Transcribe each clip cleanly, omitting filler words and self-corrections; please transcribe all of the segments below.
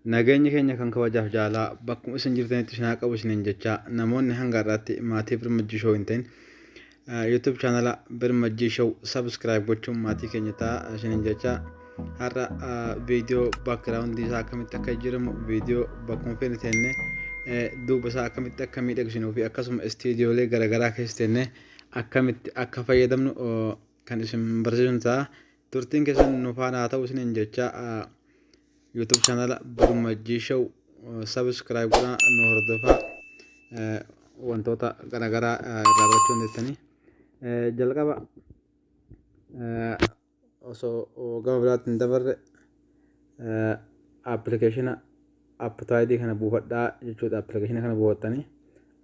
Nageenyi keenya kan kabajaaf jaalaa bakkuma isin jirtanitti isin haa qabu isiniin jechaa, namoonni hanga har'aatti maatii Birmajjii Show hin ta'in YouTube chaanala Birmajjii Show subscribe gochuun maatii keenya ta'a isiniin jechaa, har'a viidiyoo background isaa akkamitti akka jijjiiramu, viidiyoo bakkuma feene teennee duuba isaa akkamitti akka miidhagsinuu fi akkasuma istiidiyoolee garaagaraa keessa teennee akkamitti akka fayyadamnu kan isin barsiisnu ta'a. Turtiin keessan nu faana haa ta'u isiniin jechaa, YouTube chaanala Birmajjii Show subscribe godhaa nu hordofaa, wantoota garaagaraa irraa barachuu dandeettanii. Jalqaba osoo gama biraatti hin dabarre appilikeeshina Aptoide kana buufadhaa jechuudha. Appilikeeshina kana buufattanii,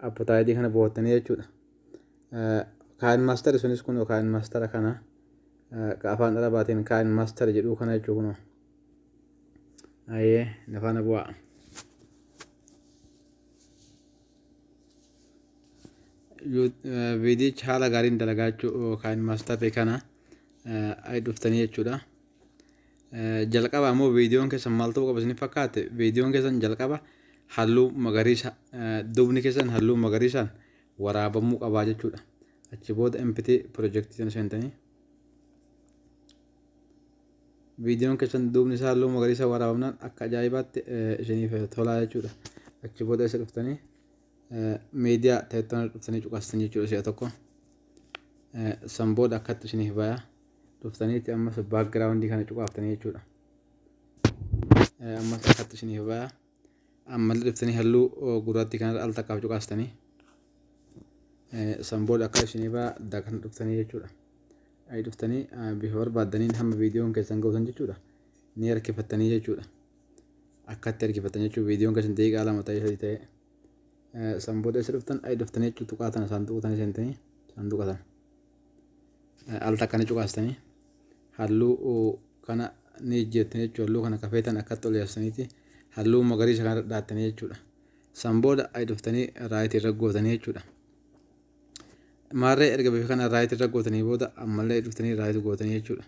Aptoide kana buufattanii jechuudha. KineMaster sunis kun KineMaster kana ka afaan Arabaatiin KineMaster jedhuu kana jechuu kunoo. Ayyee, nafaana bu'aa. Viidiyichi haala gaariin dalagaa jechuu KineMaster kana dhuftanii jechuudha. Jalqaba ammoo viidiyoon keessan maal ta'uu qaba isin fakkaate? Viidiyoon keessan jalqaba halluu magariisa, duubni keessan halluu magariisaan waraabamuu qabaa jechuudha. Achi booda empty project sana seentanii, viidiyoon keessan duubni isaa halluu magariisa waraabamnaan akka ajaa'ibaatti isiniif tolaa jechuudha. Achi booda isa dhuftanii media teettoon dhuftanii cuqaastan jechuudha si'a tokko. San booda akkatti isiniif baya. Dhuftaniitti ammas background kana cuqaaftanii jechuudha. Ammas akkatti isiniif baya. Ammallee dhuftanii halluu gurraattii kanarra al takkaaf cuqaastanii. San booda akka isinii baya kana dhuftanii jechuudha. Dhuftanii bifa barbaaddaniin hamma viidiyoon keessan ga'usan jechuudha. Ni harkifattanii jechuudha. Akkatti harkifattan jechuudha, viidiyoon keessan daqiiqaa 2 ta'ee 3 ta'ee. San booda isa dhuftan ayi dhuftanii jechuudha, tuqaa tana saanduqa tana seentanii saanduqa tana. Al takka ni cuqaastanii, halluu kana ni jijjiirtanii jechuudha. Halluu kana kafeetan akkatti ol yaastaniiti halluu magariisa kana dhadhaattanii jechuudha. San booda ayi dhuftanii right irra gootanii jechuudha. Maarree erga bifa kana right irra gootanii booda ammallee dhuftanii right gootanii jechuudha.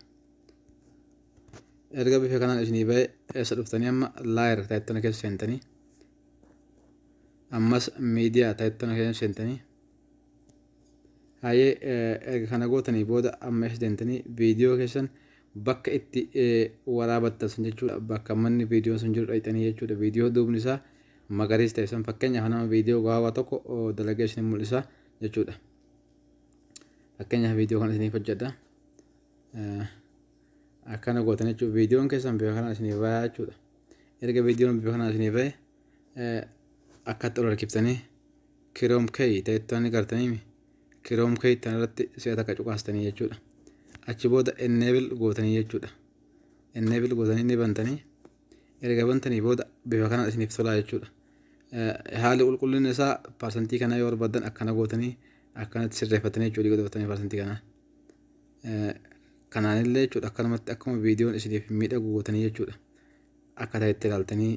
Erga bifa kanaan isinii ba'e eessa dhuftanii? Amma layer taayittana keessa seentanii, ammas media taayittana keessa seentanii. Hayyee, erga kana gootanii booda amma eessa deemtanii? Viidiyoo keessan bakka itti waraabattan sun jechuudha. Bakka manni viidiyoo sun jiru dhaqxanii jechuudha. Viidiyoo duubni isaa magariisa ta'e sun, fakkeenyaaf nama viidiyoo gabaabaa tokko dalagee isin mul'isa jechuudha. Fakkeenyaaf viidiyoo kana isiniif hojjedha. Akkana gootan jechuudha. Viidiyoon keessan bifa kanaan isiniif bayaa jechuudha. Erga viidiyoon bifa kanaan isiniif bahe akkatti ol harkiftanii chroma key ta'ettanii gartanii chroma key tan irratti si'a takka cuqaastanii jechuudha. Achi booda enable gootanii jechuudha. Enable gootanii ni bantanii. Erga bantanii booda bifa kanaan isiniif tolaa jechuudha. Haalli qulqullina isaa parsantii kana yoo barbaadan akkana gootanii akkanatti sirreeffatanii jechuudha, godhatanii parsantii kana. Kanaanillee jechuudha, akkanumatti akkuma viidiyoon isiniif miidhagu gootanii jechuudha. Akka ta'etti ilaaltanii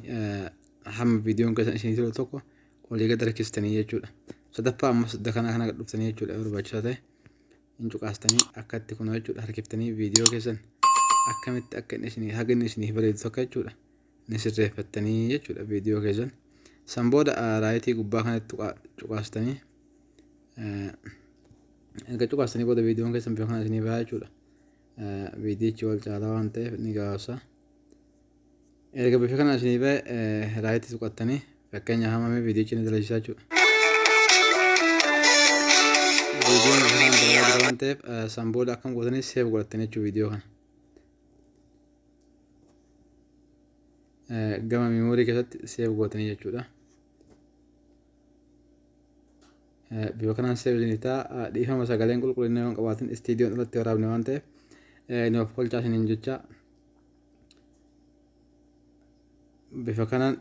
hamma viidiyoon keessan isinii tolu tokko olii gad harkistanii jechuudha. Sadaffaa ammas dakana kana dhuftanii jechuudha, barbaachisaa ta'e hin cuqaastanii akkatti kunoo jechuudha, harkiftanii viidiyoo keessan akkamitti akka inni isinii haga inni isiniif bareedu tokko jechuudha. Ni sirreeffattanii jechuudha viidiyoo keessan. San booda right gubbaa kanatti cuqaastanii, erga cuqaastanii booda viidiyoon keessan bifa kana isinii baha jechuudha. Viidiyichi wal caalaa waan ta'eef ni gabaabsa. Erga bifa kana isinii bahe right tuqattanii, fakkeenyaaf hamamee viidiyichi ni dalagsiisaa jechuudha. Viidiyoon bifa kanaan dalagaa jira waan ta'eef san booda akkam gootanii save godhattanii jechuudha viidiyoo kana. Gama memory keessatti save gootanii jechuudha. Bifa kanaan save isinii ta'a. Dhiifama, sagaleen qulqullina yoo hin qabaatin istiidiyoon irratti waraabne waan ta'eef nuuf kolchaa isiniin jecha. Bifa kanaan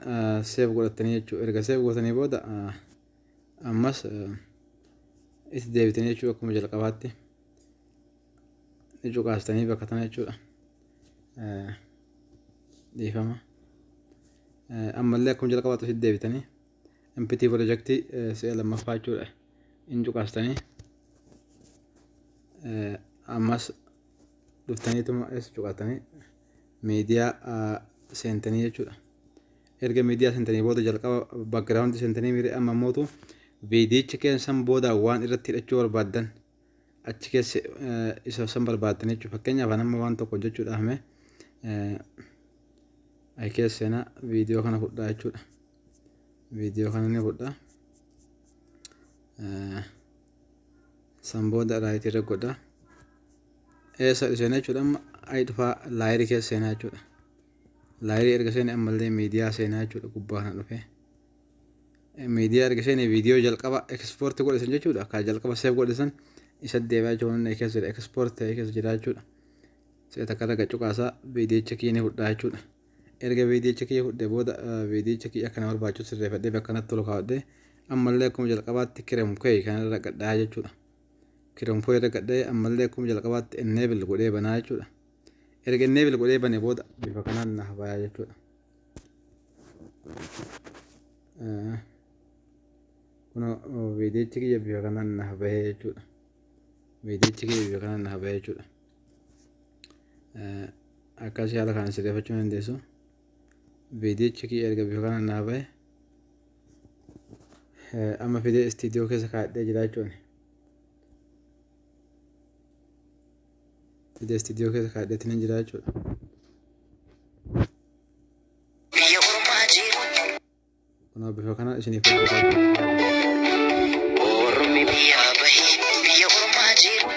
save godhattanii jechuudha. Erga save gootanii booda ammas itti deebitanii jechuudha, akkuma jalqabaatti ni cuqaastanii bakka tana jechuudha. Dhiifama. Ammallee akkuma jalqabaatti asitti deebitanii empty project si'a lammaffaa jechuudha. Hin cuqaastanii ammas dhuftaniituma eessa cuqaatanii miidiyaa seentanii jechuudha. Erga miidiyaa seentanii booda jalqaba background seentanii miiree amma mootu viidiyicha keessan booda waan irratti hidhachuu barbaaddan achi keessa isa san barbaaddan jechuudha. Fakkeenyaaf amma waan tokko hojjechuudhaaf mee achi keessa seenaa viidiyoo kana fudhaa jechuudha. Viidiyoo kana ni fudhaa. San booda right irra godhaa. Eessa seenaa jechuudha amma ayi dhufaa layer keessa seenaa jechuudha. Layer erga seenee ammallee miidiyaa seenaa jechuudha gubbaa kana dhufee. Miidiyaa erga seenee viidiyoo jalqaba export godhisan jechuudha. Akka jalqaba save godhisan isa deebi'aa jechuudha keessa jira export ta'ee keessa jira jechuudha. Si'a takka irra cuqaasaa viidiyicha kiyya ni fudhaa jechuudha. Erga viidiyicha kiyya fudhee booda viidiyicha kiyya akka nama barbaachisu sirreeffadhee bakka kanatti tolu kaawwadhee ammallee akkuma jalqabaatti chroma key kanarra gadhaa jechuudha. Chroma key irra gadhee ammallee akkuma jalqabaatti enable godhee banaa jechuudha. Erga enable godhee bane booda bifa kanaan naaf bayaa jechuudha. Kun viidiyichi kiyya bifa kanaan naaf bahee jechuudha. Viidiyichi kiyya bifa kanaan naaf bahee jechuudha. Akkasii haala kanaan sirreeffachuu dandeessu. Viidiyichi kiyya erga bifa kanaan naaf bahe amma fidee istiidiyoo keessa kaa'adhee jira jechuudha. Fidee istiidiyoo keessa kaa'adheetti nan jira jechuudha. Biyya ormaa jiru. Kunoo bifa kanaan isiniif hojjetaa jechuudha. Ormi biyyaa bahe biyya ormaa jiru.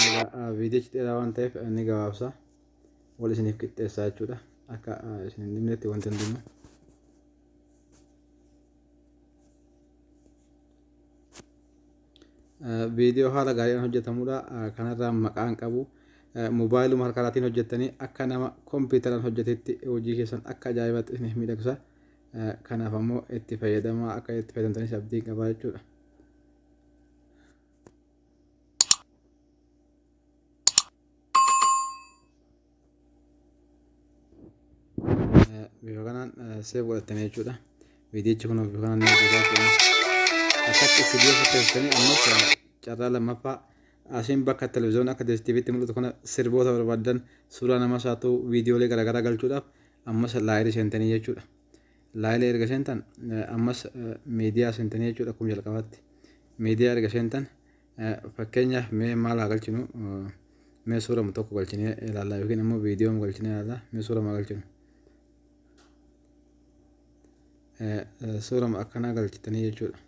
Egaa viidiyichi dheeraa waan ta'eef ni gabaabsa. Wal isiniif qixxeessaa jechuudha. Akka isin hin dhibnetti wanti hundinuu. Viidiyoo haala gaariidhaan hojjetamudha. Kanarraa maqaan qabu. Mobaayiluma harkaatiin hojjettanii akka nama kompiitaraan hojjetetti hojii keessan akka ajaa'ibaatti isiniif miidhagsa. Kanaaf ammoo itti fayyadamaa akka itti fayyadamtanis abdii qabaa jechuudha. Bifa kanaan save godhattanii jechuudha. Viidiyichi kun bifa kanaan ni hojjetaa jechuudha. Akkatti istiidiyoo fakkeessitanii ammas carraa lammaffaa asiin bakka televezyiyoona akka DSTVtti mul'atu kana sirboota barbaadan suuraa namas haa ta'u viidiyoolee garaagaraa galchuudhaaf ammas layer seentanii jechuudha. Layer erga seentan ammas miidiyaa seentanii jechuudha akkuma jalqabaatti. Miidiyaa erga seentan fakkeenyaaf mee maal haa galchinu, mee suurama tokko galchinee ilaallaa yookiin immoo viidiyoo galchinee ilaallaa, mee suurama galchinu. Suurama akkanaa galchitanii jechuudha.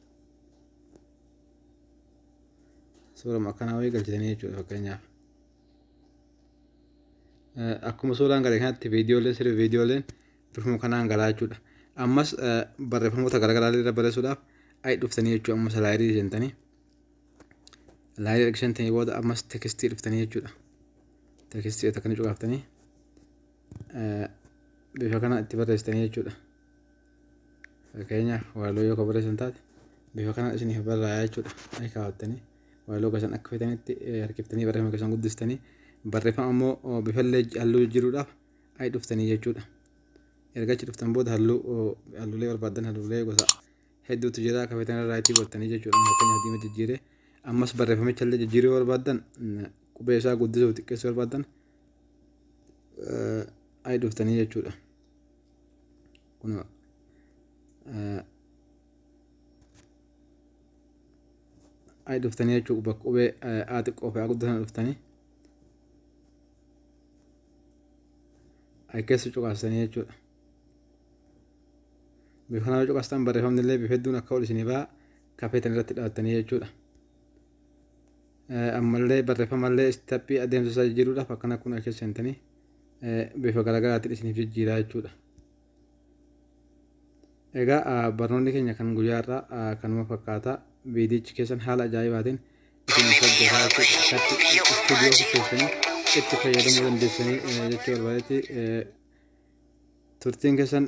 Suurama akkanaa wayii galchitanii jechuudha fakkeenyaaf. Akkuma suuraan galee kanatti viidiyooleen sirbi viidiyooleen bifuma kanaan galaa jechuudha. Ammas barreeffamoota garaagaraa irra barreessuudhaaf ayi dhuftanii jechuudha ammas layer seentanii. Layer erga seentanii booda ammas text dhuftanii jechuudha. Text akkana cuqaaftanii bifa kana itti barreessitanii jechuudha. Fakkeenyaaf walaloo yoo barreessan taate bifa kana isiniif barraa'aa jechuudha. Ayi kaawwattanii walaloo keessan akka feetanitti harkiftanii barreeffama keessan guddistanii barreeffama ammoo bifallee halluu jijjiiruudhaaf ayi dhuftanii jechuudha. Erga achi dhuftan booda halluu halluulee barbaadan halluulee gosa hedduutu jira akka feetan irraa itti godhatanii jechuudha. Fakkeenyaaf diimaa jijjiiree ammas barreeffamicha illee jijjiiruu barbaadan qubee isaa guddisuuf xiqqeessuu barbaadan ayi dhuftanii jechuudha. Kun ayi dhuftanii jechuudha bakka qubee A xiqqoo fi A guddaa sana dhuftanii ayi keessa cuqaasanii jechuudha. Bifa kanaan cuqaastan barreeffamni illee bifa hedduun akka ol isinii ba'a kafeetan irratti dhaabbatanii jechuudha. Ammallee barreeffamallee step adeemsa isaa jijjiiruudhaaf akkana kun keessa seentanii bifa garaagaraatiin isiniif jijjiiraa jechuudha. Egaa barnoonni keenya kan guyyaa irraa kanuma fakkaata. Viidiyichi keessan haala ajaa'ibaatiin isiniif hojjetaa jechuudha. Akkatti istuudiyoo fakkeessanii itti fayyadamuu dandeessanii jechuu barbaadetti. Turtiin keessan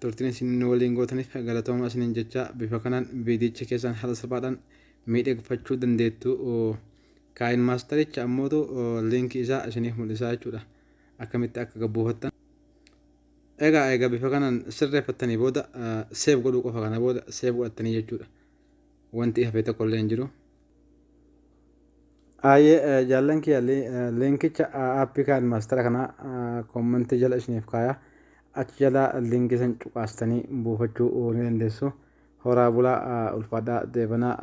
turtiin isin nu waliin gootaniif galatooma isiniin jecha bifa kanaan viidiyicha keessan haala salphaadhaan miidhagfachuu dandeettu. KineMastericha ammootu liinkii isaa isiniif mul'isaa jechuudha. Akkamitti akka gabbuufattan. Egaa bifa kanaan sirreeffattanii booda save godhuu qofa, kana booda save godhattanii jechuudha. Wanti hafe tokko illee hin jiru. Ayyee jaallan kiyya, linkicha aappii KineMaster kana commentii jala isiniif kaaya. Achi jala linkii san cuqaastanii buufachuu ni dandeessu. Horaa bulaa, ulfaadhaa, deebanaa.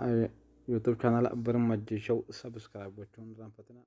YouTube channel Birmajjii Show subscribe gochuun irraanfatina.